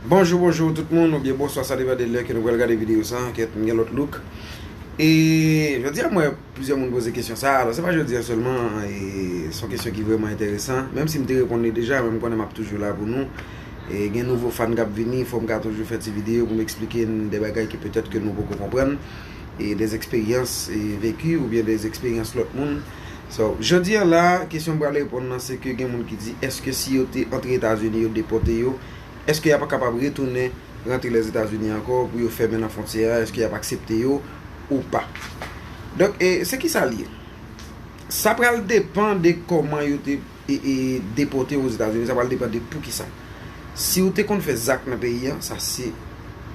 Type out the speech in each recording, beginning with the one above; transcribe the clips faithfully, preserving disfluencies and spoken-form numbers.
Bonjou, bonjou tout moun, oubyen bonswa, sa depann de lè ke nou pral gade videyo sa, kèt, m gen lòt look. E jodi a, mwen, plizyè moun poze kesyon sa, alò se pa jodi a sèlman, e se yon kesyon ki vrèman enteresan, menm si m te reponn li deja, men m konnen m ap toujou la pou nou. E gen nouvo fan k ap vini, fò m ka toujou fè ti videyo pou m eksplike n de bagay ke petèt ke nou poko konprann, e de eksperyans, e veki oubyen de eksperyans lòt moun. So, jodi a la, kesyon m pral reponn nan, se ke gen moun ki di, èske si yo te antre Etazini, yo depòte yo, èske y ap kapab retounen rantre Lèzetazini ankò pou yo fèmen nan fwontyè a, èske y ap aksepte yo ou pa? Donk, e, se kisa l ye? Sa pral depann de kòman yo te, e, e, depòte w Ozetazini, sa pral depann de poukisa. Si w te konn fè zak nan peyi a, sa se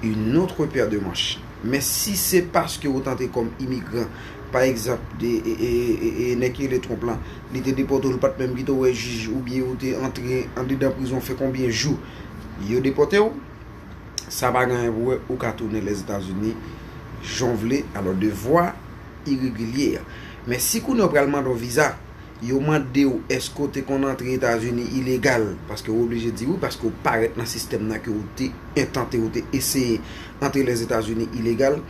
une autre paire de manches. Men si se paske ou t antre kòm imigran, pa egzanp, de, e, e, e, e, nèg ki rele Trump lan, li te depòte w, li pa t menm kite w wè jij, oubyen ou te antre andedan prizon fè konbyen jou, yo depòte w, sa pa gen anyen pou wè, ou ka tounen Lèzetazini jan w vle, alò de vwa iregilye. Men si kounye a w pral mande w viza, yo mande w èske w te konn antre Etazini ilegal, paske w oblije di wi, paske w parèt nan sistèm nan ke w te entante, w te eseye antre Lèzetazini ilegal,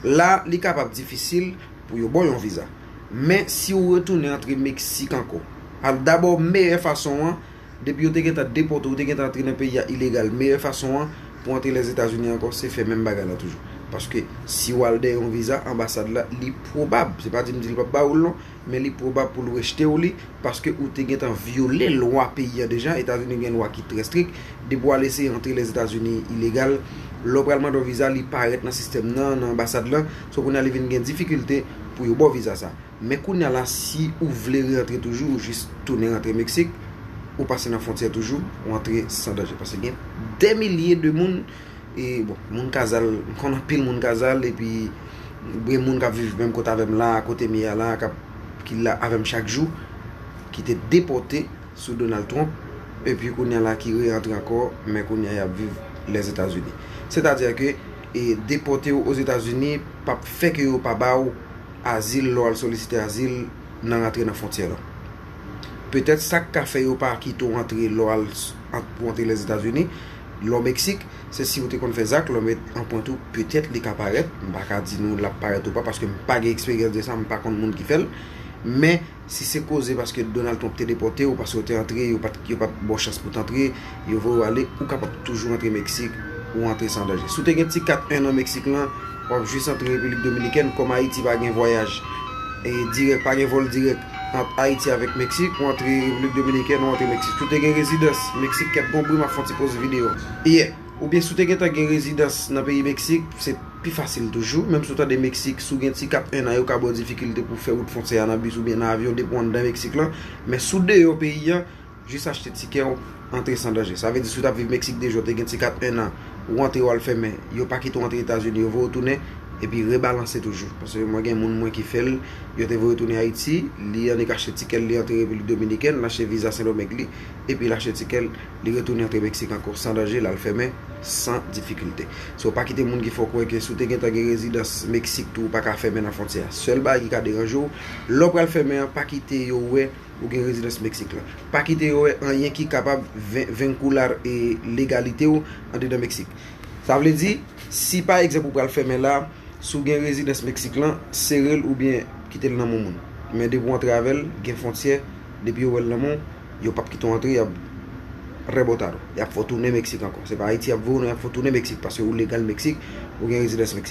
la, li kapab difisil pou yo ba w yon viza. Men si w retounen antre Meksik ankò, al dabò meyè fason an, depi yo te gentan depòte w, ou te gentan antre nan peyi a ilegal, meyè fason an pou antre Lèzetazini ankò, se fè menm bagay la toujou. Paske si w al dèyè yon viza, anbasad la, li pwobab, se pa di m di l p ap ba w l non, men li pwobab pou l rejte w li, paske ou te gentan vyole lwa peyi a deja. Etazini gen lwa ki trè strik. Depi w al eseye antre Lèzetazini ilegal, lè w pral mande w viza, li parèt nan sistèm nan, nan anbasad lan. So, kounye a, li vin gen difikilte pou yo ba w viza sa. Men kounye a la, si ou vle re-antre toujou, ou jis tounen rantre Meksik, ou pase nan fwontyè toujou, ou antre san danje. Paske gen dè milye de moun, e bon, moun Kazal, m konn anpil moun Kazal, epi gen moun k ap viv menm kote avè m la, kote m ye a la, k ap, ki la avè m chak jou, ki te depòte sou Donald Trump, epi kounye a la ki re-antre ankò, men kounye a y ap viv Lèzetazini. Sètadi ke, e, depòte w Ozetazini p ap fè ke yo pa ba w azil lè w al solisite azil nan rantre nan fwontyè lan. Petèt sa k ka fè yo pa kite w antre lè w al s-, an-, pou antre Lèzetazini, lè w Meksik, se si w te konn fè zak, lè w met anprent ou, petèt li ka parèt, m pa ka di nou l ap parèt ou pa, paske m pa gen eksperyans de sa, m pa konn moun ki fè l, men si se koze paske Donald Trump te depòte w, paske w te antre, yo pa t, yo pa t ba w chans pou w t antre, yo voye w ale, ou kapab toujou antre Meksik, ou antre san danje. Si w te gen ti kat en an Meksik lan, w ap jis antre Repiblik Dominikèn, kòm Ayiti pa gen vwayaj, e, dirèk, pa gen vòl dirèk ant Ayiti avèk Meksik, ou antre Repiblik Dominikèn, ou antre Meksik. Si w te gen rezidans Meksik, kèt gon bri, m ap fè yon ti poz videyo. Yeah. Oubyen si w te gentan gen rezidans nan peyi Meksik, se pi fasil toujou. Menm si w tande Meksik, si w gen ti kat en an, yo ka ba w difikilte pou fè wout fwontyè a nan bis oubyen nan avyon, depi w anndan Meksik lan. Men si w deyò peyi a, jis achte tikè w, antre san danje. Sa vle di si w t ap viv Meksik deja, w te gen ti kat en an, ou antre, w al fèmen, yo pa kite w antre Etazini, yo voye w tounen, epi rebalanse toujou. Paske mwen gen moun mwen ki fè l, yo te voye tounen Ayiti, li annik achte tikè l, li antre Repiblik Dominikèn, l achte viza Sendomeng li, epi l achte tikè l, li retounen antre Meksik ankò san danje, l al fèmen san difikilte. So, pa kite moun ki fè w kwè ke si w te gentan gen rezidans Meksik tou, ou pa ka fèmen nan fwontyè a. Sèl bagay ki ka deranje w, lè w pral fèmen an, pa kite yo wè ou gen rezidans Meksik lan. Pa kite yo wè anyen ki kapab ven-, venkoular e legalite w andedan Meksik. Sa vle di, si pa egzanp ou pral fèmen la, si w gen rezidans Meksik lan, sere l oubyen kite l nan men w moun. Men depi w antre avè l, gen fwontyè, depi yo wè l nan men w, yo p ap kite w antre, y ap rebotado. Y ap fè w tounen Meksik ankò. Se pa Ayiti y ap voye w, non, y ap fè w tounen Meksik, paske ou legal Meksik, ou gen rezidans Meksik.